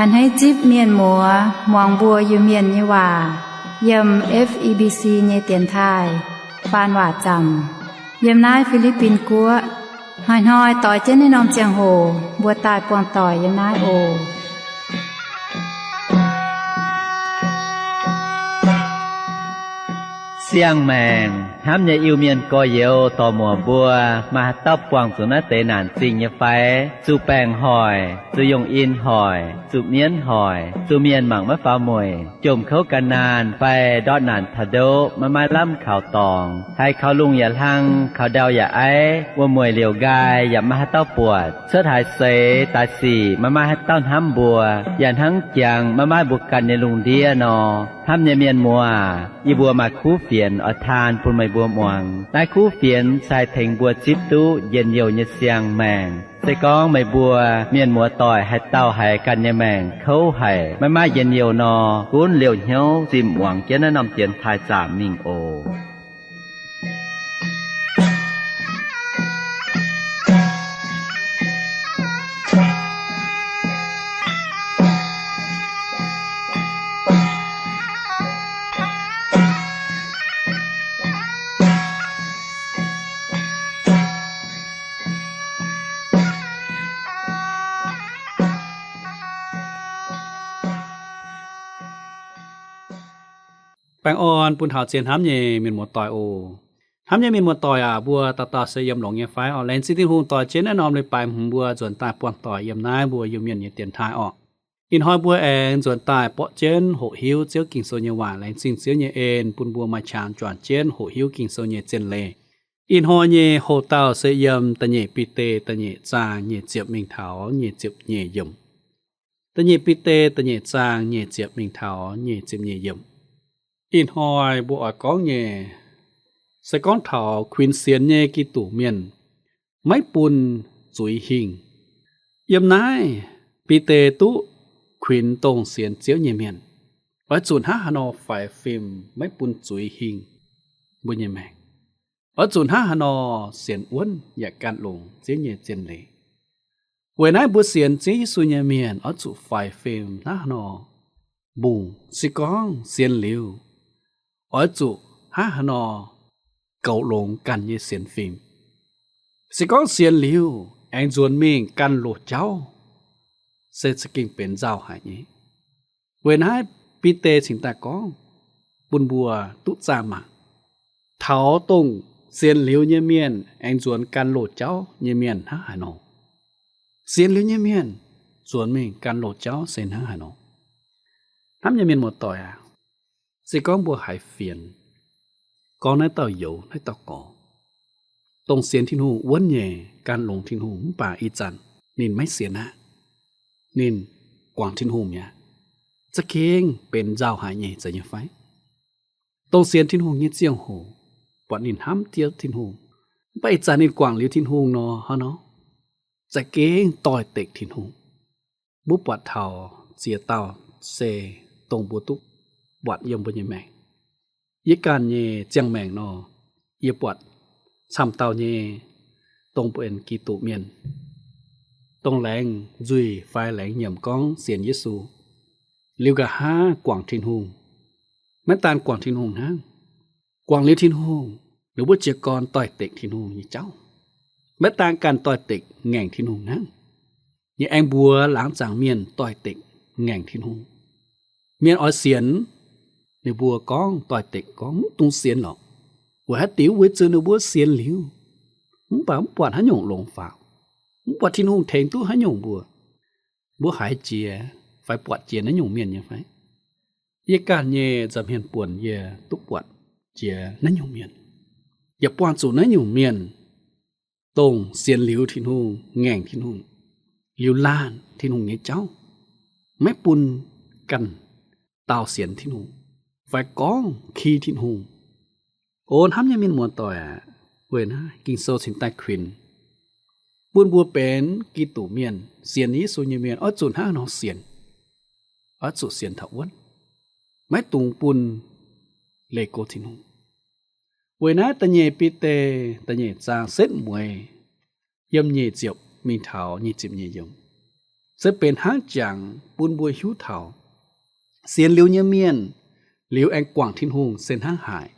A'hneiv zipv mienh muoz muangx mbuo Iu-Mienh nyei waac yiem F E B C nyei dienx taaih faan waac zaamc yiem naaiv Fi^li^bin Guoqv. Hnoi-hnoi doix jienv naaiv norm ziangh hoc mbuo daaih buangh doic yiem naaiv oc. Siang-maengc hnamv nyei Iu-Mienh gorx-youz dorc-muoc mbuo, maaih haaix dauh buangh zuqc naaiv deix naanc zingh nyei fai? Zuqc baengc hoic, zuqc yungh in hoic, zuqc mienv hoic, zuqc mienh mangc maiv faaux mueic, jomc kouv gan naanh fai ndortv naanc taux ndoqv maiv maaih lamh kaux dorngx, haiz kaux lungh yaac hlang, kaux ndau yaac aiv, wuom-mueic liouc nqaai yaac maiv maaih haaix dauh buatc, cuotv haaix seix daaih sic maiv maaih haaix dauh hnamv mbuo, yaac hnangv jangx maiv maaih mbuo ganh nyei lungh ndiev nor, hnamv nyei mienh muoz, yie mbuo maaih kuv fienx oix taan bun meih mbuo muangx. Naaiv kuv fienx se haih tengx mbuo zipv duqv njien-youh nyei siang-maengc. Se gorngv meih mbuo mienh muoz-doic haaix dauh haiz ganh nyei maengc kouv haic, maiv maaih njien-youh nor, gunv liouh hnyouv zinh muangx jienv naaiv norm dienx taaih zaamc mingh oc. Baengh orn bun taux zien hnamv nyei mienh muoz-doic oc. Hnamv nyei mienh muoz-doic aac, mbuo dauh dauh se yiem longx nyei fai orqc? Laengz zingh Tin-Hungh doix jienv naaiv norm leiz-baaix hmz mbuo nzuonx daaih buangh doic yiem naaiv mbuo Iu-Mienh nyei dienx taaih orqc. Ih hnoi mbuo aengx nzuonx daaih borqv jienv hoqc hiuv Ziouv Ging-Sou nyei waac. Laengz zingh Ziouv nyei en bun mbuo maaih qangx juangc jienv hoqc hiuv Ging-Sou nyei zien leiz. Ih hnoi nyei hoc-dauh se yiem da'nyeic Bide da'nyeic zaang nyic ziepc mingh taux nyic ziepc nyeic yiemc. Da'nyeic Bide da'nyeic zaang nyic ziepc mingh taux nyic ziepc nyeic yiemc. Ih hnoi mbuo oix gorngv nyei se gorngv taux kuinx sienx nyei Giduc mienh maiv bun zuiz hingh. Yiem naaiv Bide duqv kuinx dongh sienx Ziouv nyei mienh, oix zuqc hnangv haaix nor faix fim maiv bun zuiz hingh mbuo nyei maengc. Oix zuqc hnangv haaix nor sienx wuonv yaac gan longx Ziouv nyei zien leiz. Weic naaiv mbuo sienx Ziouv Yesu nyei mienh oix zuqc faix fim hnangv haaix nor mbungh. Se gorngv sienx liuz, oix zuqc hnangv haaix nor goux longx ganh nyei sienx fim. Se gorngv sienx liuz aengx nzuonx mingh gan loz-jauv, se za'gengh benx nzauh haic nyei. Weic naaiv Bide cingx daaih gorngv bun mbuo duqv zaah mangc, taux dongh sienx liuz nyei mienh aengx nzuonx gan loz-jauv nyei mienh hnangv haaix nor. Sienx liuz nyei mienh nzuonx mingh gan loz-jauv se hnangv haaix nor. Hnamv nyei mienh muoz-doic aac, se gorngv mbuo haiz fienx gorngv naaiv dauh youz naaiv dauh gorx, dongh sienx Tin-Hungh wuonv nyei, gan longx Tin-Hungh, mv baac ih zanc ninh maiv sienx aqv. Ninh guangc Tin-Hungh mi'aqv. Za'gengh benx nzauh haic nyei, zeiz nyei fai? Dongh sienx Tin-Hungh nyei ziangh hoc, buatc ninh hnamv Ziouv Tin-Hungh, mv baac ih zanc ninh guangc liuz Tin-Hungh nor, hnangv nor za'gengh doix-dekc Tin-Hungh. Mbuo buatc taux ziex dauh se dongh mbuo duqv buatc yiem mbuo nyei maengc. Yie ganh nyei ziangh maengc nor, yie buatc camv dauh nyei dongh benx Giduc mienh, dongh laengz nzuih fai laengz nyiemc gorngv sienx Yesu, liuz nqa'haav guangc Tin-Hungh. Maiv daan guangc Tin-Hungh hnangv, guangc liuz Tin-Hungh, ninh mbuo jiez gorn doix-dekc Tin-Hungh nyei jauv. Maiv daan ganh doix-dekc ngaengc Tin-Hungh hnangv, ninh aengx mbuox laangz zaangc mienh doix-dekc ngaengc Tin-Hungh. Mienh oix sienx, ninh mbuo gorngv doix-dekc gorngv, mv dungx sienx lorqc. Weic haaix diuc? Weic zuqc ninh mbuo sienx liuz, mv baac mv buatc haaix nyungc longx faaux, mv buatc Tin-Hungh tengx duqv haaix nyungc mbuo. Mbuo haiz jiex fai buatc jiex naaiv nyungc mienh nyei fai? Yie ganh nyei nza'hmien buonc yie duqv buatc jiex naaiv nyungc mienh. Yaac buangh zuqc naaiv nyungc mienh, dongh sienx liuz Tin-Hungh, ngaengc Tin-Hungh, liuz laanh Tin-Hungh nyei jauv, maiv bun ganh dau sienx Tin-Hungh fai gorngv ki Tin-Hungh. O hnamv nyei mienh muoz-doic aac, weic naaiv Ging-Sou cingx daaih kuinx bun mbuo benx Giduc mienh, sienx Yesu nyei mienh oix zuqc hnangv nor sienx. Oix zuqc sienx taux wuonv, maiv dungx bun leih go Tin-Hungh. Weic naaiv da'nyeic Bide da'nyeic zaang setv mueiz yiem nyic ziepc mingh taux nyic ziepc nyeic yiemc se benx hnangv jangx bun mbuo hiuv taux sienx liuz nyei mienh liuz aengx guangc Tin-Hungh se hnangv haaix.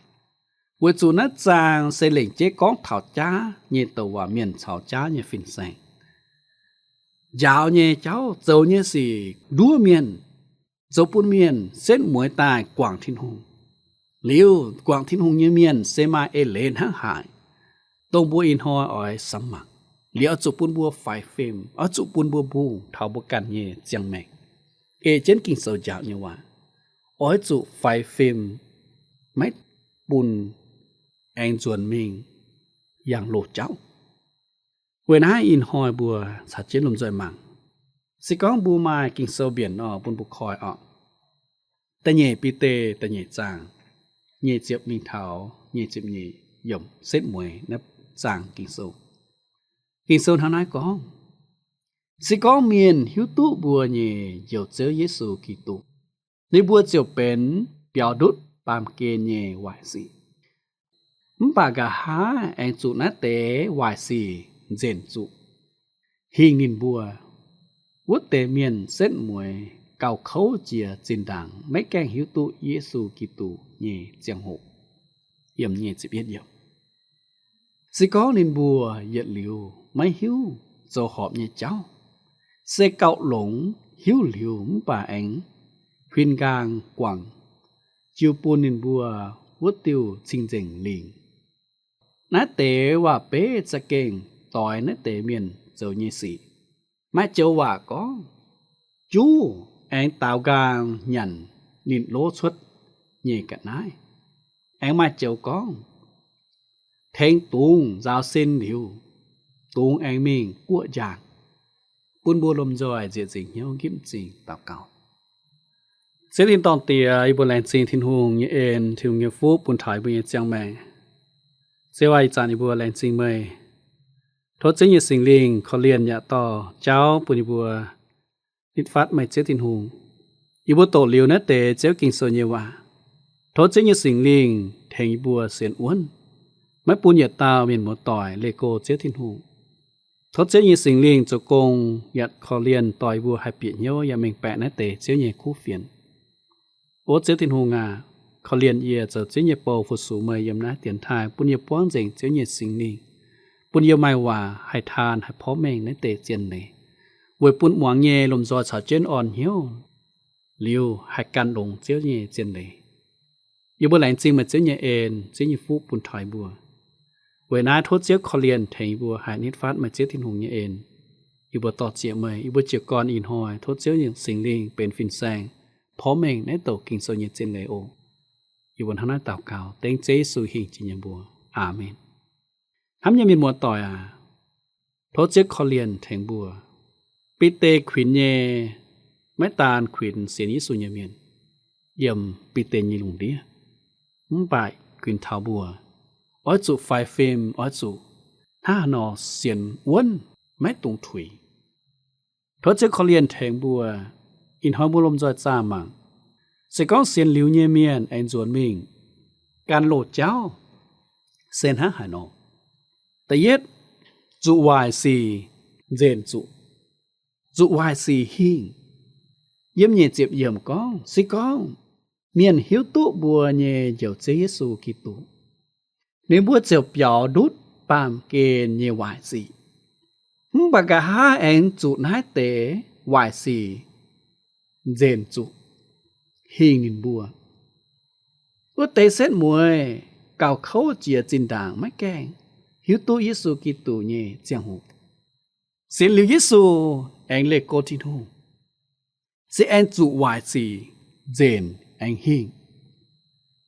Weic zuqc naaiv zaang se lengc jeiv gorngv taux jaav nyei douc waac mienh caux jaav nyei fin-saeng, njaaux nyei jauv, zoux nyei sic nduov mienh, zoux bun mienh setv mueiz daaih guangc Tin-Hungh. Liuz guangc Tin-Hungh nyei mienh se maaih eix leiz hnangv haaix, dongh mbuo ih hnoi oix samx mangc. Liuz oix zuqc bun mbuo faix fim, oix zuqc bun mbuo mbungh taux mbuo ganh nyei ziangh maengc, ei jienv Ging-Sou njaaux nyei waac, oix zuqc faix fim, maiv bun aengx nzuonx mingh yangh loz jauv. Weic naaiv ih hnoi mbuo caux jienv lomh nzoih mangc. Se gorngv mbuo maaih Ging-Sou mbienc oc, bun mbuo koi oc. Da'nyeic Bide da'nyeic zaang, nyic ziepc mingh taux nyic ziepc nyeic yiemc setv mueiz naaiv zaang Ging-Sou. Ging-Sou hnangv naaiv gorngv, se gorngv mienh hiuv duqv mbuo nyei Njoux Ziouv Yesu Giduc, ninh mbuo ziouc benx biaux ndutv baamh gen nyei waaic sic. Mv baac nqa'haav aengx zuqc naaiv deix waaic sic nzenc zuqc, hingh ninh mbuo wuov deix mienh setv mueiz gauh kouv jiex zinh ndaangc maiv gaengh hiuv duqv Yesu Giduc nyei ziangh hoc. Se gorngv ninh mbuo yietc liuz maiv hiuv zoux horpc nyei jauv, se gauh longx hiuv liuz mv baac aengx huin nqaang guangc jiu bun ninh mbuo wuov diuh cing-nzengc lingc. Naaiv deix waac-beiv za'gengh doix naaiv deix mienh zoux nyei sic. Maaih joux waac gorngv, juv aengx daaux nqaang nyanc ninh lov cuotv nyei ga'naaiv. Aengx maaih joux gorngv, tengx dungz nzaaux sin liuz, dungz aengx mingh guoqv njaangc. Bun mbuo lomh nzoih nzieqc nzingc hnyouv nqipv m'zing daux gaux. Ziouv Tin-Dorngh Diex, yie mbuo laengz zingh Tin-Hungh nyei en, Tin-Hungh nyei fuqv bun taux yie mbuo nyei ziangh maengc. Ziouv aac, ih zanc yie mbuo laengz zingh meih. Tov Ziouv nyei Singx Lingh korv-lienh yaac dorh jauv bun yie mbuo nitv fatv meih Ziouv Tin-Hungh. Yie mbuo doqc liuz naaiv deix Ziouv Ging-Sou nyei waac, tov Ziouv nyei Singx Lingh tengx yie mbuo sienx wuonv, maiv bun yietc dauh mienh muoz-doic leih go Ziouv Tin-Hungh. Tov Ziouv nyei Singx Lingh zoux gong yaac korv-lienh dorh yie mbuo haih bieqc hnyouv yaac mengh baeqc naaiv deix Ziouv nyei kuv fienx. O Ziouv Tin-Hungh aac, korv-lienh yie zoux Ziouv nyei bou fu-sux meih yiem naaiv dienx taaih, bun yie buangv nzengc Ziouv nyei Singx Lingh, bun yie maaih waac haih taan haih porv mengh naaiv deix zien leiz, weic bun muangx nyei lomh nzoih caux jienv orn hnyouv liuz haih gan longx Ziouv nyei zien leiz. Yie mbuo laengz zingh meih Ziouv nyei en, Ziouv nyei fuqv bun taux yie mbuo. Weic naaiv tov Ziouv korv-lienh tengx yie mbuo haih nitv fatv meih Ziouv Tin-Hungh nyei en. Yie mbuo dor-ziec meih, yie mbuo jiez gorn ih hnoi tov Ziouv nyei Singx Lingh benx fin-saeng porv mengh naaiv douc Ging-Sou nyei zien leiz oc. Yie mbuo hnangv naaiv daux gaux dengv Ziouv Yesu hingh jiex nyei mbuox. Aamen. Hnamv nyei mienh muoz-doic aac, tov Ziouv korv-lienh tengx mbuo. Bide kuinx nyei maiv daan kuinx sienx Yesu nyei mienh yiem Bide nyei lungh ndiev, mv baac kuinx taux mbuo oix zuqc faix fim, oix zuqc hnangv haaix nor sienx wuonv, maiv dungx tuix. Tov Ziouv korv-lienh tengx mbuo. Ih hnoi mbuo lomh nzoih zaah mangc, se gorngv sienx liuz nyei mienh aengx nzuonx mingh gan loz jauv se hnangv haaix nor. Da'yietv, zuqc waaic sic nzenc zuqc, zuqc waaic sic hingh. Yiem nyic ziepc yiemc gorngv, se gorngv mienh hiuv duqv mbuo nyei Njoux Ziouv Yesu Giduc, ninh mbuo ziouc biaux ndutv baamh gen nyei waaic sic. Mv baac nqa'haav aengx zuqc naaiv deix waaic sic nzenc zuqc hingh ninh mbuo. Wuov deix setv mueiz gauh kouv jiex zinh ndaangc maiv gaengh hiuv duqv Yesu Giduc nyei ziangh hoc. Sienx liuz Yesu aengx leih go Tin-Hungh, se aengx zuqc waaic sic nzenc aengx hingh.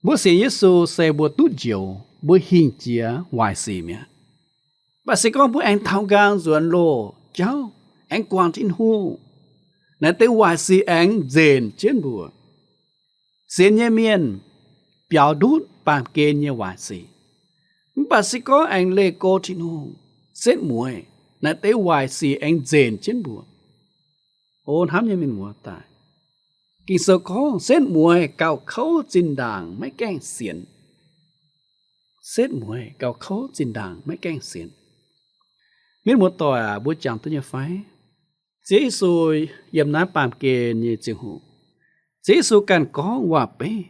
Mbuo sienx Yesu se mbuo duqv njoux, mbuo hingh jiex waaic sic mi'aqv. Mv baac se gorngv mbuo aengx taux nqaang nzuonx loz jauv, aengx guangc Tin-Hungh, naaiv deix waaic sic aengx nzenc jienv mbuo. Sienx nyei mienh biaux ndutv baamh gen nyei waaic sic. Mv baac se gorngv aengx leih go Tin-Hungh, setv mueiz, naaiv deix waaic sic aengx nzenc jienv mbuo. O hnamv nyei mienh muoz-doic, Ging-Sou gorngv, setv mueiz gauh kouv zinh ndaangc maiv gaengh sienx. Setv mueiz gauh kouv zinh ndaangc maiv gaengh sienx. Mienh muoz-doic aac, mbuo jangx duqv nyei fai? Ziouv Yesu yiem naaiv baamh gen nyei ziangh hoc, Ziouv Yesu ganh gorngv waac-beiv,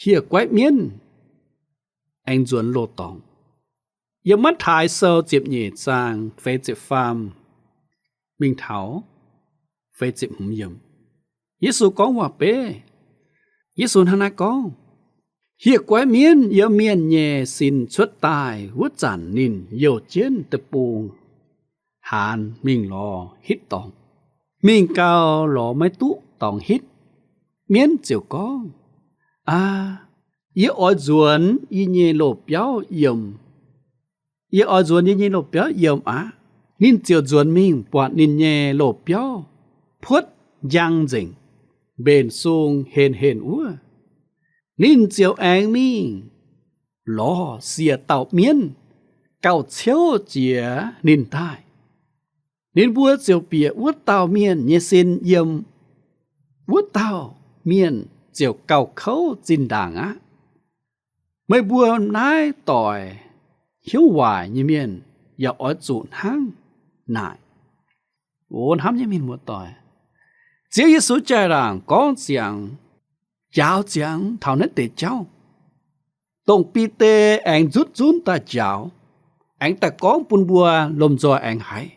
hieh guaiv mienv aengx nzuonx loz-dorngx. Yiem Matv^taai Sou ziepc nyeic zaang feix ziepc faam mingh taux feix ziepc hmz yiemc, Yesu gorngv waac-beiv. Yesu hnangv naaiv gorngv, hieh guaiv mienv yiem mienh nyei sin cuotv daaih wuov zanc ninh youh jienv deic-bung haanz mingh lorz hitv dorngx. Mingh gau, lorz maiv duqv dorngx hitv. Mienv ziouc gorngv, Aa, yie oix nzuonx yie nyei loz-biauv yiem. Yie oix nzuonx yie nyei loz-biauv yiem aqv. Ninh ziouc nzuonx mingh buatc ninh nyei loz-biauv puotv njang nzengc, mbenc sung henh henh wuov. Ninh ziouc aengx mingh lorz siec dauh mienv gauh ciouv jiex ninh daaih. Ninh mbuo ziouc bieqc wuov dauh mienh nyei sin yiem. Wuov dauh mienh ziouc gauh kouv zinh ndaangc aqv. Meih mbuo naaiv doic hnyouv waaic nyei mienh yaac oix zuqc hnangv naaic. O hnamv nyei mienh muoz-doic, Ziouv Yesu jaa-laangc gorngv ziangx, njaaux ziangx taux naaiv deix jauv, dongh Bide aengx nzutv zunv daaih njaaux, aengx daaih gorngv bun mbuo lomh nzoih aengx haiz.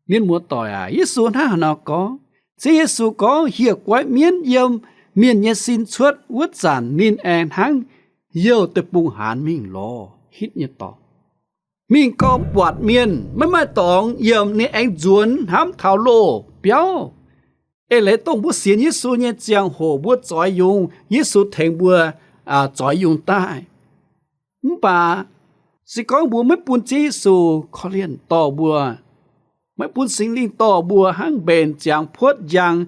Mienh muoz-doic aac, Yesu hnangv haaix nor gorngv? Ziouv Yesu gorngv, hieh guaiv mienv yiem mienh nyei sin cuotv wuov zanc, ninh aengx hnangv youh deic-bung haanz mingh lorz hitv nyei dorngx. Mingh gorngv buatc mienh maiv maaih dorngx yiem, ninh aengx nzuonx hnamv taux loz-biauv. Eix leiz dongh mbuo sienx Yesu nyei ziangh hoc mbuo zoix yungz, Yesu tengx mbuo zoix yungz daaih. Mv baac se gorngv mbuo maiv bun Ziouv Yesu korv-lienh dorh mbuo, maiv bun Singx Lingh dorh mbuo hnangv mbenc ziangx puotv njang,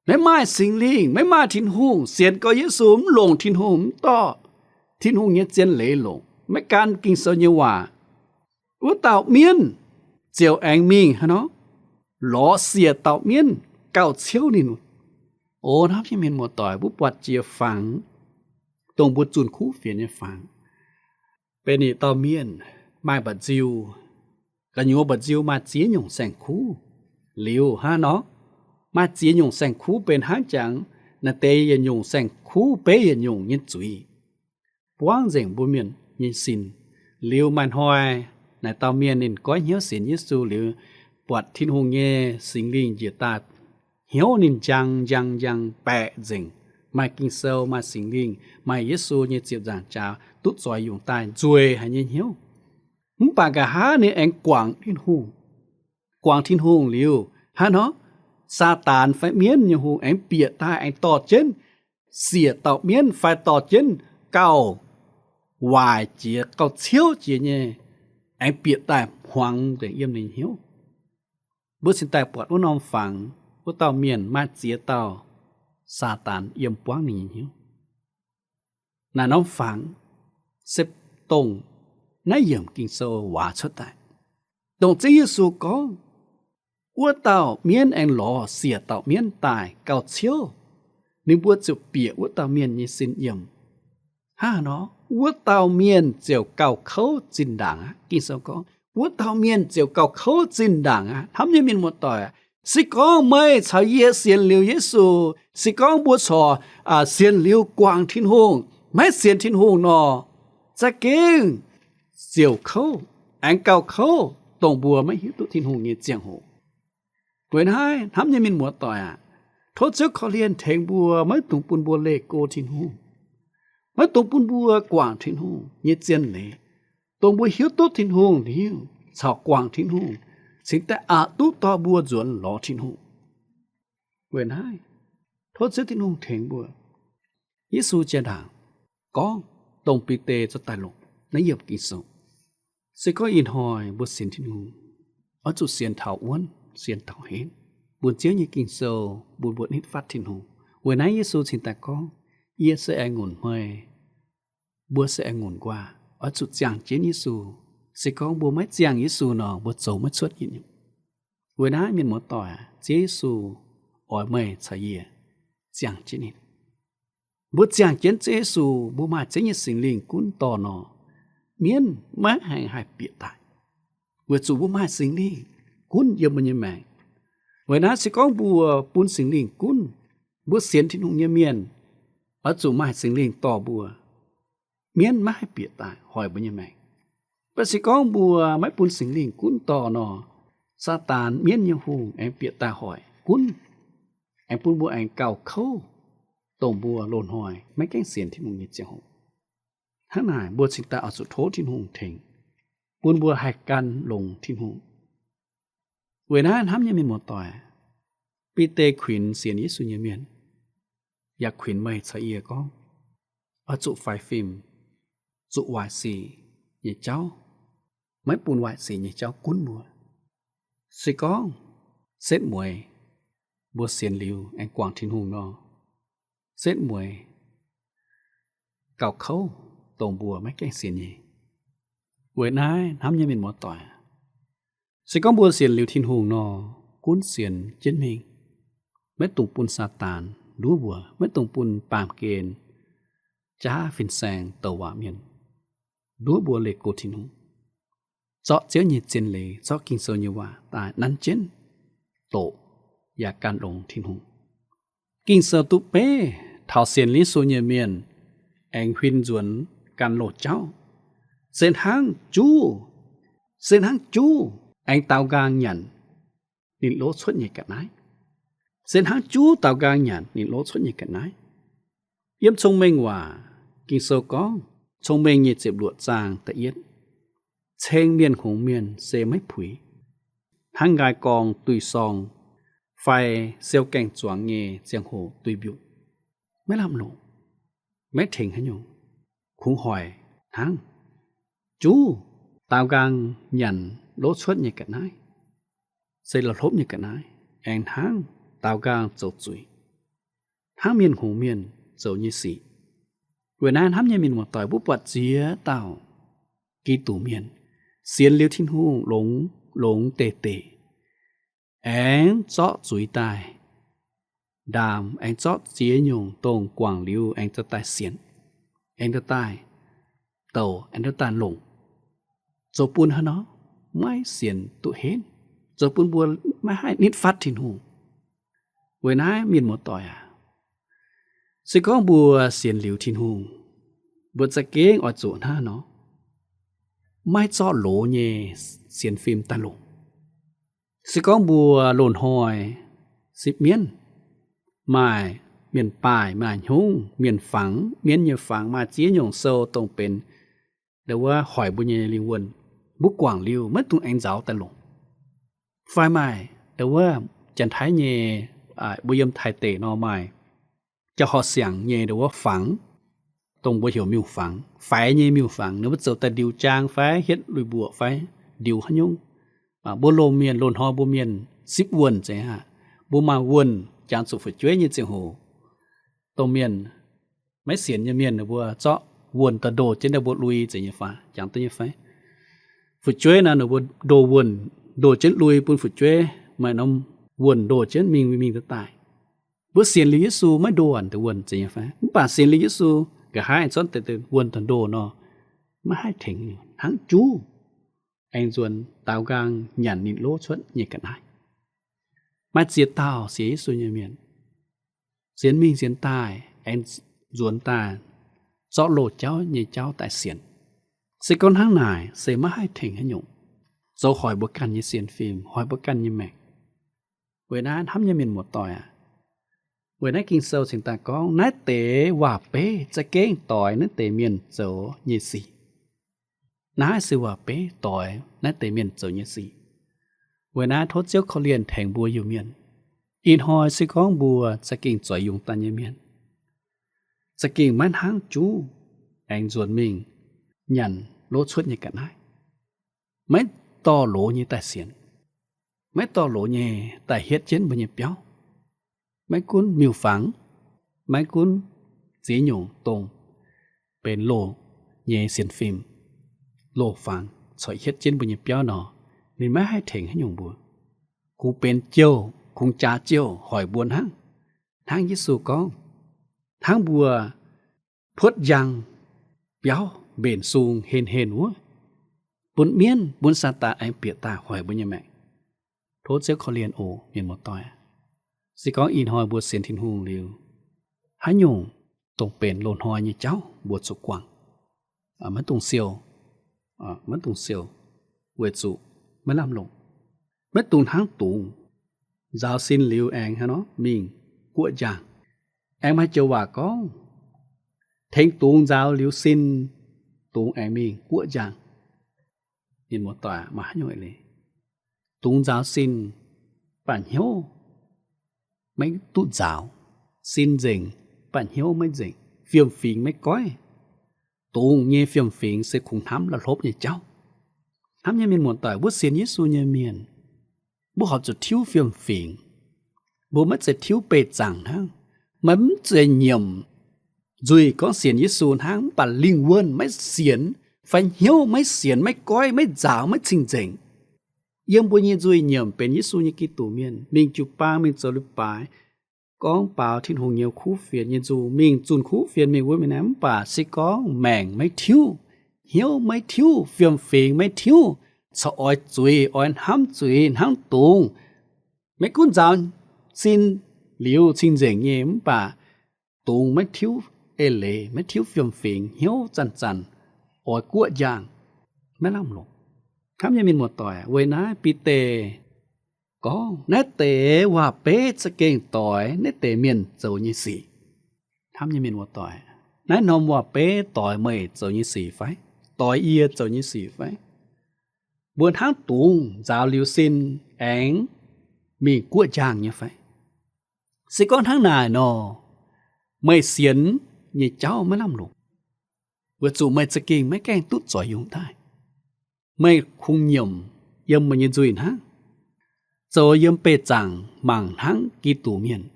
maiv maaih Singx Lingh, maiv maaih Tin-Hungh, sienx gau Yesu mv longc Tin-Hungh, mv dorh Tin-Hungh nyei zien leiz longc, maiv gan Ging-Sou nyei waac, wuov dauh mienv ziouc aengx mingh haaix nor, lorz siec dauh mienv gauh ciouv ninh. O hnamv nyei mienh muoz-doic, mbuo buatc jiex fangx, dongh mbuo zunh kuv fienx nyei fangx. Benx ninh dauh mienh maaih mba'nziu, gu'nyuoz mba'nziu maaih ziex nyungc saeng-kuv. Liuz hnangv nor, maaih ziex nyungc saeng-kuv benx hnangv jangx naaiv deix yietc nyungc saeng-kuv beiv yietc nyungc nyei zuiz, buangv nzengc mbuo mienh nyei sin. Liuz maaih hnoi naaic dauh mienh ninh goiv hnyouv sienx Yesu liuz, buatc Tin-Hungh nyei Singx Lingh njiec daaih hnyouv ninh njang njang njang baeqc nzengc, maaih Ging-Sou, maaih Singx Lingh, maaih Yesu nyei ziepc nzaangc jaax duqv zoix yungz daaih nzueic haic nyei hnyouv. Mv baac nqa'haav ninh aengx guangc Tin-Hungh. Guangc Tin-Hungh liuz, hnangv nor, Saadaan fai mienv nyei hungh aengx bieqc daaih aengx dorh jienv siec dauh mienv fai dorh jienv gauh waaic jiex, gauh ciouv jiex nyei, aengx bieqc daaih hmuangx nzengc yiem ninh hnyouv. Mbuo cingx daaih buatc wuov norm fangx, wuov dauh mienh maaih ziex dauh Saadaan yiem buangv ninh nyei hnyouv. Naaiv norm fangx se dongh naaiv yiemc Ging-Sou waac cuotv daaih, dongh Ziouv Yesu gorngv, wuov dauh mienv aengx lorz siec dauh mienv daaih gauh ciouv, ninh mbuo ziouc bieqc wuov dauh mienh nyei sin yiem. Hnangv nor, wuov dauh mienh ziouc gauh kouv zinh ndaangc aqv. Ging-Sou gorngv, wuov dauh mienh ziouc gauh kouv zinh ndaangc aqv. Hnamv nyei mienh muoz-doic, se gorngv meih caux yie sienx liuz Yesu, se gorngv mbuo corc sienx liuz guangc Tin-Hungh, maiv sienx Tin-Hungh nor, za'gengh ziouc kouv, aengx gauh kouv, dongh mbuo maiv hiuv duqv Tin-Hungh nyei ziangh hoc. Weic naaiv, hnamv nyei mienh muoz-doic aac, tov Ziouv korv-lienh tengx mbuo, maiv dungx bun mbuo leih go Tin-Hungh, maiv dungx bun mbuo guangc Tin-Hungh nyei zien leiz, dongh mbuo hiuv duqv Tin-Hungh liuz caux guangc Tin-Hungh cingx daaih aqc duqv dorh mbuo nzuonx lorz Tin-Hungh. Weic naaiv, tov Ziouv Tin-Hungh tengx mbuo. Yesu jaa-ndaangc gorngv dongh Bide cuotv daaih longc naaiv yiemc Ging-Sou, se gorngv ih hnoi mbuo sienx Tin-Hungh, oix zuqc sienx taux wuonv, sienx taux henv, bun Ziouv nyei Ging-Sou bun mbuo nitv fatv Tin-Hungh. Weic naaiv Yesu cingx daaih gorngv, yie se aengx ngunc hmei, mbuo se aengx ngunc nquaah. Oix zuqc ziangh jienv Yesu. Se gorngv mbuo maiv ziangh Yesu nor, mbuo zoux maiv cuotv nyei. Weic naaiv mienh muoz-doic, Ziouv Yesu oix meih caux yie ziangh jienv ninh. Mbuo ziangh jienv Ziouv Yesu, mbuo maaih Ziouv nyei Singx Lingh gunv dorh nor, mienv maiv haih haih bieqc daaih, weic zuqc mbuo maaih Singx Lingh gunv yiem mbuo nyei maengc. Weic naaiv se gorngv mbuo bun Singx Lingh gunv, mbuo sienx Tin-Hungh nyei mienh oix zuqc maaih Singx Lingh dorh mbuo, mienv maiv haih bieqc daaih hoic mbuo nyei maengc. Mv baac se gorngv mbuo maiv bun Singx Lingh gunv dorh nor, Saadaan, mienv nyei hungh, aengx bieqc daaih hoic gunv, aengx bun mbuo aengx gauh kouv, dongh mbuo loz-hnoi maiv gaengh sienx Tin-Hungh nyei ziangh hoc. Hnangv naaic, mbuo cingx daaih oix zuqc tov Tin-Hungh tengx, bun mbuo haih gan longx Tin-Hungh. Weic naaiv hnamv nyei mienh muoz-doic, Bide kuinx sienx Yesu nyei mienh, yaac kuinx meih caux yie gorngv, oix zuqc faix fim, zuqc waaic sic nyei jauv, maiv bun waaic sic nyei jauv gunv mbuo. Se gorngv setv mueiz mbuo sienx liuz aengx guangc Tin-Hungh nor, setv mueiz gauh kouv dongh mbuo maiv gaengh sienx nyei. Weic naaiv hnamv nyei mienh muoz-doic, se gorngv mbuo sienx liuz Tin-Hungh nor, gunv sienx jienv mingh. Maiv dungx bun Saadaan nduov mbuo, maiv dungx bun baamh gen jaav fin-saeng douc waac mienh nduov mbuo leih go Tin-Hungh. Zorqv Ziouv nyei zien leiz, zorqv Ging-Sou nyei waac daaih nanv jienv, doqc yaac gan longx Tin-Hungh. Ging-Sou duqv beiv taux sienx Yesu nyei mienh aengx huin nzuonx gan loz-jauv, se hnangv juv, se hnangv juv aengx daaux nqaang nyanc ninh lov cuotv nyei ga'naaiv. Se hnangv juv daaux nqaang nyanc ninh lov cuotv nyei ga'naaiv. Yiem Cong-Mengh Waac, Ging-Sou gorngv, Cong-Mengh Nyei Ziepc Luoqc zaang da'yietv, ceng mienh hngongx mienh se maiv puix, hnangv nqaai gorng duih sorng fai siou gaeng-zuangx nyei ziangh hoc duih mbiutc, maiv lamh longc, maiv tengx haaix nyungc, kungx hoic hnangv juv daaux nqaang nyanc lov cuotv nyei ga'naaiv, se la'hlopv nyei ga'naaiv, aengx hnangv daaux nqaang zoux zuiz, hnangv mienh hngongx mienh zoux nyei sic. Weic naaiv hnamv nyei mienh muoz-doic, mbuo buatc ziex dauh Giduc mienh sienx liuz Tin-Hungh longx, longx deix deix, aengx zorqv zuiz daaih ndaam, aengx zorqv ziex nyungc dongh guangc liuz aengx daaih sienx, aengx daaih douc, aengx daaih longc, zoux bun haaix nor maiv sienx duqv henv, zoux bun mbuo maiv haih nitv fatv Tin-Hungh. Weic naaiv mienh muoz-doic aac, se gorngv mbuo sienx liuz Tin-Hungh, mbuo za'gengh oix zuqc hnangv nor, maiv zorqv loz nyei sienx fim daaih longc. Se gorngv mbuo loz-hnoi sipv mienv, maaih mienh baaih, maaih hnyouv, mienh fangx, mienv nyei fangx, maaih ziex nyungc sou dongh benx ndo wuov hoic mbuo nyei lingh wuonh, mbuo guangc liuz maiv dungx aengx nzaaux daaih longc. Fai maaih ndo wuov Janx-Taiv nyei, mbuo yiem Taiv deic nor maaih jauv horh siangx nyei ndo wuov fangx, dongh mbuo heuc miuc-fangx, faix nyei miuc-fangx, ninh mbuo zoux daaih ndiux jaang fai hietv lui-mbuoqc fai ndiux haaix nyungc. Mbuo loz-mienh, loz-hnoi mbuo mienh sipv wuonh zeiz aqv. Mbuo maaih wuonh jangx zuqc fu'jueiv nyei ziangh hoc, dongh mienh maiv sienx nyei mienh ninh mbuo zorqv wuonh daaih ndoh jienv ninh mbuo lui zeiz nyei fai, jangx duqv nyei fai? Fu'jueiv naaic ninh mbuo ndoh wuonh, ndoh jienv lui bun fu'jueiv maaih norm wuonh ndoh jienv mingh mingh daaih daaih. Mbuo sienx liuz Yesu maiv ndoh wuonh zeiz nyei fai? Mv baac sienx liuz Yesu, nqa'haav aengx zorqv deix wuonh daaih ndoh nor, maiv haih tengx, hnangv juv aengx nzuonx daaux nqaang nyanc ninh lov cuotv nyei ga'naaiv. Maaih ziex dauh sienx Yesu nyei mienh, sienx mingh sienx daaih aengx nzuonx daaih zorqv loz-jauv nyei jauv daaih sienx. Se gorngv hnangv naaic se maiv haih tengx haaix nyungc, zoux hoic mbuo ganh nyei sienx fim, hoic mbuo ganh nyei maengc. Weic naaiv hnamv nyei mienh muoz-doic aac, weic naaiv Ging-Sou cingx daaih gorngv naaiv deix waac-beiv za'gengh doix naaiv deix mienh zoux nyei sic. Naaiv se waac-beiv doix naaiv deix mienh zoux nyei sic. Weic naaiv tov Ziouv korv-lienh tengx mbuo Iu-Mienh. Ih hnoi se gorngv mbuo za'gengh zoux yungz daaih nyei mienh, za'gengh maiv hnangv juv aengx nzuonx mingh nyanc lov cuotv nyei ga'naaiv, maiv dorh loz nyei daaih sienx, maiv dorh loz nyei daaih hietv jienv mbuo nyei biauv. Maiv gunv miuc-fangx, maiv gunv ziex nyungc dongh benx loz nyei sienx fim, loz-fangx caux hietv jienv mbuo nyei biauv nor, ninh maiv haih tengx haaix nyungc mbuo. Kungx benx jouh, bungx jaax jouh hoic mbuo hnangv. Hnangv Yesu gorngv, hnangv mbuo puotv njang biauv mbenc sung henh henh wuov, bun mienv, bun Saadaan aengx bieqc daaih hoic mbuo nyei maengc. Tov Ziouv korv-lienh oc, mienh muoz-doic. Se gorngv ih hnoi mbuo sienx Tin-Hungh liuz, haaix nyungc dongh benx loz-hnoi nyei jauv mbuo zuqc guangc. Maiv dungx siou, maiv dungx siou, weic zuqc maiv lamh longc. Maiv dungx hnangv dungz nzaaux sin liuz aengx haaix nor mingh guoqv njang. Aengx maaih joux waac gorngv, tengx dungz nzaaux liuz sin, dungz aengx mingh guoqv njang. Mienh muoz-doic, maaih haaix nyungc eix leiz? Dungz nzaaux sin, mv baac hnyouv maiv duqv nzaaux. Sin nzengc, mv baac hnyouv maiv nzengc, fiem-fingx maiv goiv. Dungz nyei fiem-fingx se kungx hnamv la'hlopv nyei jauv. Hnamv nyei mienh muoz-doic, mbuo sienx Yesu nyei mienh, mbuo horpc zuqc tiuv fiem-fingx. Mbuo maiv zeiz tiuv beih zaangc hnangv. Maaih mv zeiz nyiemc nzuih gorngv sienx Yesu hnangv, mv baac lingh wuonh maiv sienx, fai hnyouv maiv sienx, maiv goiv, maiv nzaaux, maiv cing-nzengc. Yiem mbuo nyei nzuih nyiemc benx Yesu nyei Giduc mienh, mingh jiu-baang, mingh zoux leiz-baaix, gorngv baaux Tin-Hungh nyei kuv fienx nyei nzung, mingh zunh kuv fienx mingh wuov mingh naaiv, mv baac se gorngv maengc maiv tiuv, hnyouv maiv tiuv, fiem-fingx maiv tiuv, corc oix zuiz, oix hnamv zuiz hnangv dungz. Maiv gunv nzaaux sin liuz cing-nzengc nyei, mv baac dungz maiv tiuv eix leiz, maiv tiuv fiem-fingx, hnyouv zanc-zanc oix guoqv njang, maiv lamh longc. Hnamv nyei mienh muoz-doic, weic naaiv Bide gorngv naaiv deix waac-beiv za'gengh doix naaiv deix mienh zoux nyei sic. Hnamv nyei mienh muoz-doic, naaiv norm waac-beiv doix meih zoux nyei sic fai? Doix yie zoux nyei sic fai? Mbuo hnangv dungz nzaaux liuz sin aengx mingh guoqv njang nyei fai? Se gorngv hnangv naaic nor, meih sienx nyei jauv maiv lamh longc, weic zuqc meih za'gengh maiv gaengh duqv zoix yungz daaih. Meih kungx nyiemc yiem meih nyei nzuih hnangv, zoux yiem beih zaangc mangc hnangv Giduc mienh,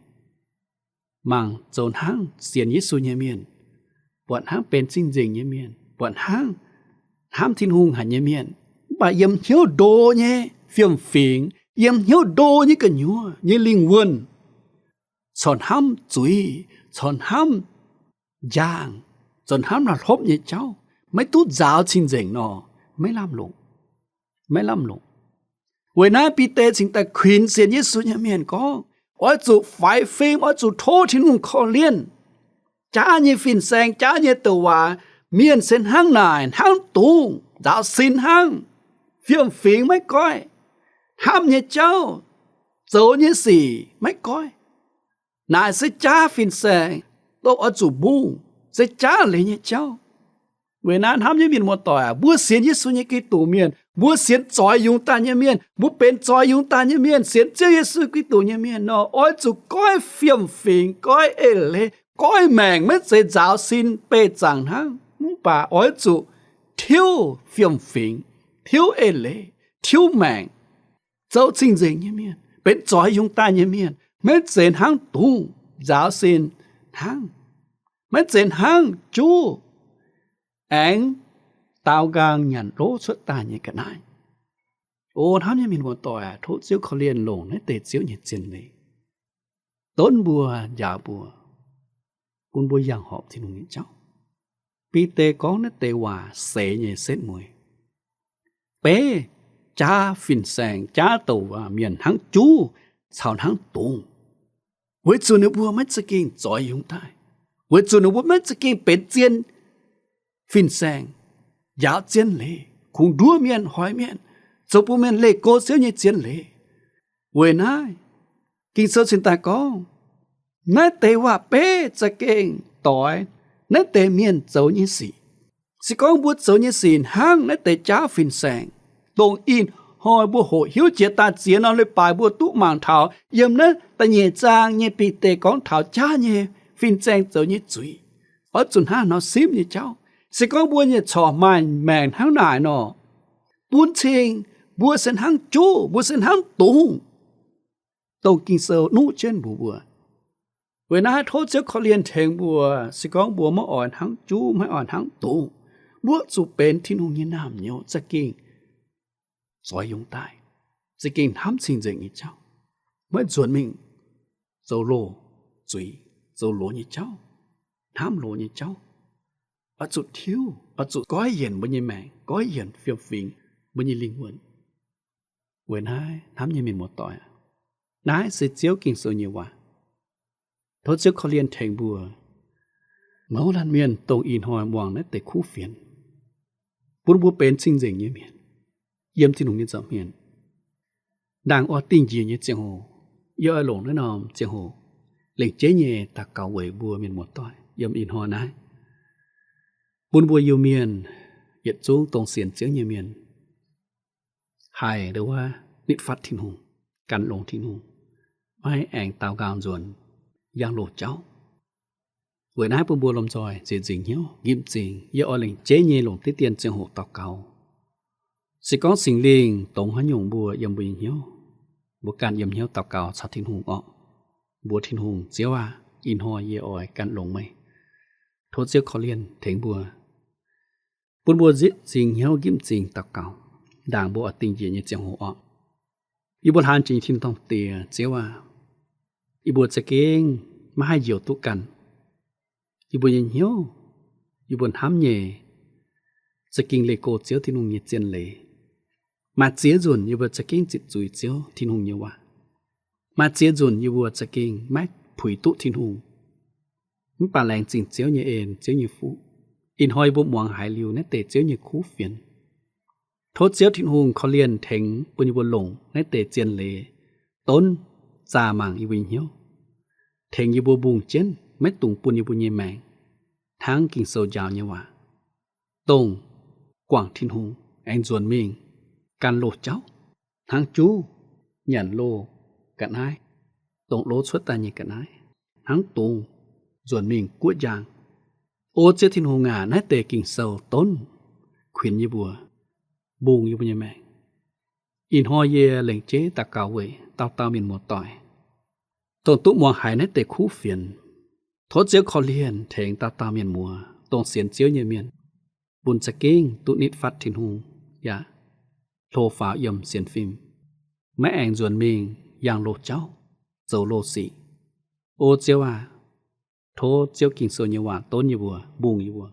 mangc zoux hnangv sienx Yesu nyei mienh, buatc hnangv benx cing-nzengc nyei mienh, buatc hnangv hnamv Tin-Hungh haic nyei mienh, mv baac yiem hnyouv ndo nyei fiem-fingx, yiem hnyouv ndo nyei gu'nyuoz nyei lingh wuonh corc hnamv zuiz, corc hnamv njang, corc hnamv la'hlopv nyei jauv, maiv duqv nzaaux cing-nzengc nor, maiv lamh longc. Maiv lamh longc. Weic naaiv Bide cingx daaih kuinx sienx Yesu nyei mienh gorngv, oix zuqc faix fim, oix zuqc tov Tin-Hungh korv-lienh. Jaav nyei fin-saeng, jaav nyei douc waac, mienh se hnangv naaic, hnangv dungz, nzaaux sin hnangv, fiem-fingx maiv goiv, hnamv nyei jauv, zoux nyei sic maiv goiv. Naaic se jaav fin-saeng, dongh oix zuqc mbungh, se jaav leiz nyei jauv. Weic naaiv hnamv nyei mienh muoz-doic aac, mbuo sienx Yesu nyei Giduc mienh, mbuo sienx zoix yungz daaih nyei mienh, mbuo benx zoix yungz daaih nyei mienh, sienx Ziouv Yesu Giduc nyei mienh nor, oix zuqc goiv fiem-fingx, goiv eix-leiz, goiv maengc, maiv zeiz nzaaux sin beih zaangc hnangv, mv baac oix zuqc tiuv fiem-fingx, tiuv eix-leiz, tiuv maengc, zoux cing-nzengc nyei mienh, benx zoix yungz daaih nyei mienh, maiv zeiz hnangv dungz nzaaux sin hnangv, maiv zeiz hnangv juv aengx daaux nqaang nyanc lov cuotv daaih nyei ga'naaiv. O hnamv nyei mienh muoz-doic aac, tov Ziouv korv-lienh longc naaiv deix Ziouv nyei zien leiz donv mbuo, njaaux mbuo, bun mbuo yangh horpc Tin-Hungh nyei jauv. Bide gorngv naaiv deix waac seix nyei setv mueiz. Beiv jaav fin-saeng, jaav douc waac mienh hnangv juv caux hnangv dungz, weic zuqc ninh mbuo maiv za'gengh zoix yungz daaih, weic zuqc ninh mbuo maiv za'gengh benx zien fin-saeng, njaaux zien leiz, kungx nduov mienh, hoic mienh, zoux bun mienh leih go Ziouv nyei zien leiz. Weic naaiv, Ging-Sou cingx daaih gorngv, naaiv deix waac-beiv za'gengh doix naaiv deix mienh zoux nyei sic. Se gorngv mbuo zoux nyei sic hnangv naaiv deix jaav fin-saeng, dongh ih hnoi mbuo hoqc hiuv jiex daaih ziex norm leiz-baaix mbuo duqv mangc taux yiem naaiv da'nyeic zaang nyei Bide gorngv taux jaav nyei fin-saeng zoux nyei zuiz, oix zuqc hnangv nor simv nyei jauv. Se gorngv mbuo nyei corc maaih maengc hnangv naaic nor, bun cing mbuo se hnangv juv, mbuo se hnangv dungz, dongh Ging-Sou nuqv jienv mbuox mbuo. Weic naaiv tov Ziouv korv-lienh tengx mbuo, se gorngv mbuo maiv oix hnangv juv, maiv oix hnangv dungz, mbuo zuqc benx Tin-Hungh nyei naamh nyouz za'gengh zoix yungz daaih, za'gengh hnamv cing-nzengc nyei jauv. maiv nzuonx mingh zoux loz zuiz, zoux loz nyei jauv, hnamv loz nyei jauv. Oix zuqc tiuv, oix zuqc goiv yienc mbuo nyei maengc, goiv yienc fiem-fingx mbuo nyei lingh wuonh. Weic naaiv hnamv nyei mienh muoz-doic, naaiv se Ziouv Ging-Sou nyei waac. Tov Ziouv korv-lienh tengx mbuo, mouz laanh mienh dongh ih hnoi muangx naaiv deix kuv fienx, bun mbuo benx cing-nzengc nyei mienh, yiem Tin-Hungh nyei nza'hmien. Ndaangc oix dingh njiec nyei ziangh hoc, yie oix longc naaiv norm ziangh hoc lengc jeiv nyei daux gaux weic mbuo mienh muoz-doic yiem ih hnoi naaiv, bun mbuo Iu-Mienh yietc zungv dongh sienx Ziouv nyei mienh haih ndo wuov nitv fatv Tin-Hungh, gan longx Tin-Hungh, maiv aengx daux gaux nzuonx yangh loz jauv. Weic naaiv bun mbuo lomh nzoih nzieqc nzingc hnyouv, nqipv nzingc. Yie oix lengc jeiv nyei longc diqv dien ziangh hoc daux gaux. Se gorngv Singx Lingh dongz haaix nyungc mbuo yiem mbuo nyei hnyouv, mbuo ganh yiem hnyouv daux gaux caux Tin-Hungh orqc. Mbuox Tin-Hungh, Ziouv aah! Ih hnoi yie oix gan longx meih. Tov Ziouv korv-lienh tengx mbuo, bun mbuo nzieqc nzingc hnyouv, nqipv nzingc daux gaux, ndaangc mbuo oix dingh njiec nyei ziangh hoc orqc. Yie mbuo hlaang jiex nyei Tin-Dorngh Diex, Ziouv aah! Yie mbuo za'gengh maiv haih njoux duqv ganh. Yie mbuo nyei hnyouv, yie mbuo hnamv nyei, za'gengh leih go Ziouv Tin-Hungh nyei zien leiz. Maaih ziex nzunc yie mbuo za'gengh zitc zuiz Ziouv Tin-Hungh nyei waac. Maaih ziex nzunc yie mbuo za'gengh maiv puix duqv Tin-Hungh. Mv baac laengz zingh Ziouv nyei en, Ziouv nyei fuqv, ih hnoi yie mbuo muangx haiz liuz naaiv deix Ziouv nyei kuv fienx. Tov Ziouv Tin-Hungh korv-lienh tengx bun yie mbuo longc naaiv deix zien leiz donv zaah mangc yie mbuo nyei hnyouv, tengx yie mbuo mbungh jienv maiv dungx bun yie mbuo nyei maengc hnangv Ging-Sou njaaux nyei waac, dongh guangc Tin-Hungh aengx nzuonx mingh gan loz jauv, hnangv juv nyanc loz ga'naaiv, dongh lov cuotv daaih nyei ga'naaiv, hnangv dungz nzuonx mingh guoqv njang. O Ziouv Tin-Hungh aac, naaiv deix Ging-Sou donv kuinx yie mbuo, mbungh yie mbuo nyei maengc. Ih hnoi yie lengc jeiv daux gaux weic dauh dauh mienh muoz-doic, dongh duqv muangx haiz naaiv deix kuv fienx. Tov Ziouv korv-lienh tengx dauh dauh mienh muoz, dongh sienx Ziouv nyei mienh, bun za'gengh duqv nitv fatv Tin-Hungh yaac hlo faaux yiem sienx fim, maiv aengx nzuonx mingh yangh loz jauv, zoux loz sic. O Ziouv aah! Tov Ziouv Ging-Sou nyei waac donv yie mbuo, mbungh yie mbuo,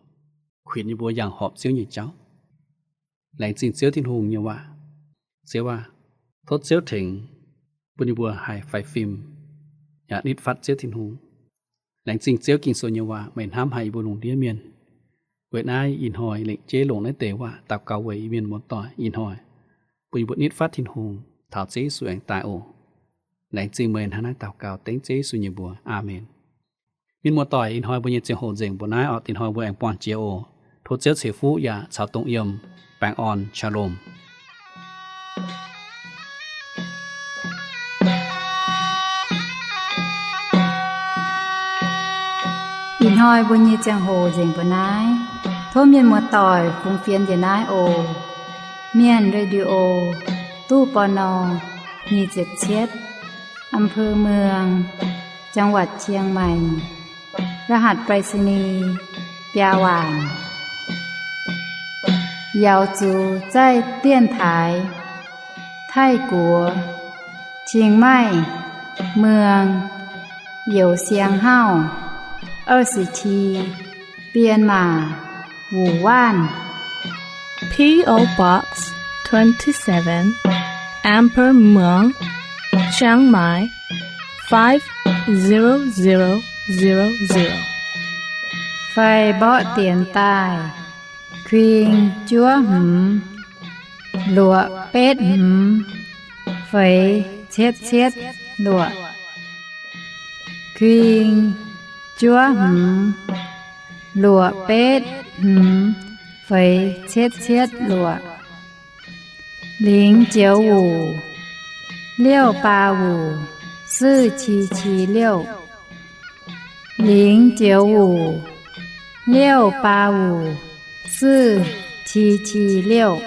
kuinx yie mbuo yangh horpc Ziouv nyei jauv. Laengz zingh Ziouv Tin-Hungh nyei waac. Ziouv aah! Tov Ziouv tengx bun yie mbuo haih faix fim yaac nitv fatv Ziouv Tin-Hungh. Laengz zingh Ziouv Ging-Sou nyei waac, meih hnamv haic yie mbuo lungh ndiev mienh. Weic naaiv ih hnoi lengc jeiv longc naaiv deix waac daux gaux weic yie mienh muoz-doic ih hnoi, bun yie mbuo nitv fatv Tin-Hungh taux Ziouv Yesu aengx daaih oc. Laengz zingh meih hnangv naaiv daux gaux dengv Ziouv Yesu nyei mbuox. Aamen. Mienh muoz-doic, ih hnoi mbuo nyei ziangh hoc nzengc mbuo naaiv oc. Ih hnoi mbuo aengx buangh jiex oc. Tov Ziouv ceix fuqv yaac caux dongh yiem. Baengh orn, Shalom. Ih hnoi mbuo nyei ziangh hoc nzengc mbuo naaiv. Tov mienh muoz-doic fungx fienx njiec naaiv oc. Mienh Radio, ตู้ ปณ. nyic ziepc cietv, อำเภอเมือง จังหวัดเชียงใหม่ รหัสไปรษณีย์ biaa waanc. 瑶族在电台 Taiv-Guoqv, Chiang Mai, เมือง Youz Siang Hauv, 二十七, Bienh Maac, Wuonh Waanv. P O Box twenty-seven, Amber Muang, Chiang Mai, five zero zero zero zero. Fai mborqv dienx daaih, kuing juov hmz, luoqc betv hmz, feix cietv cietv luoqc. Kuing juov hmz, luoqc betv hmz, feix cietv cietv luoqc. 零九五六八五四七七六. 零九五六八五四七七六.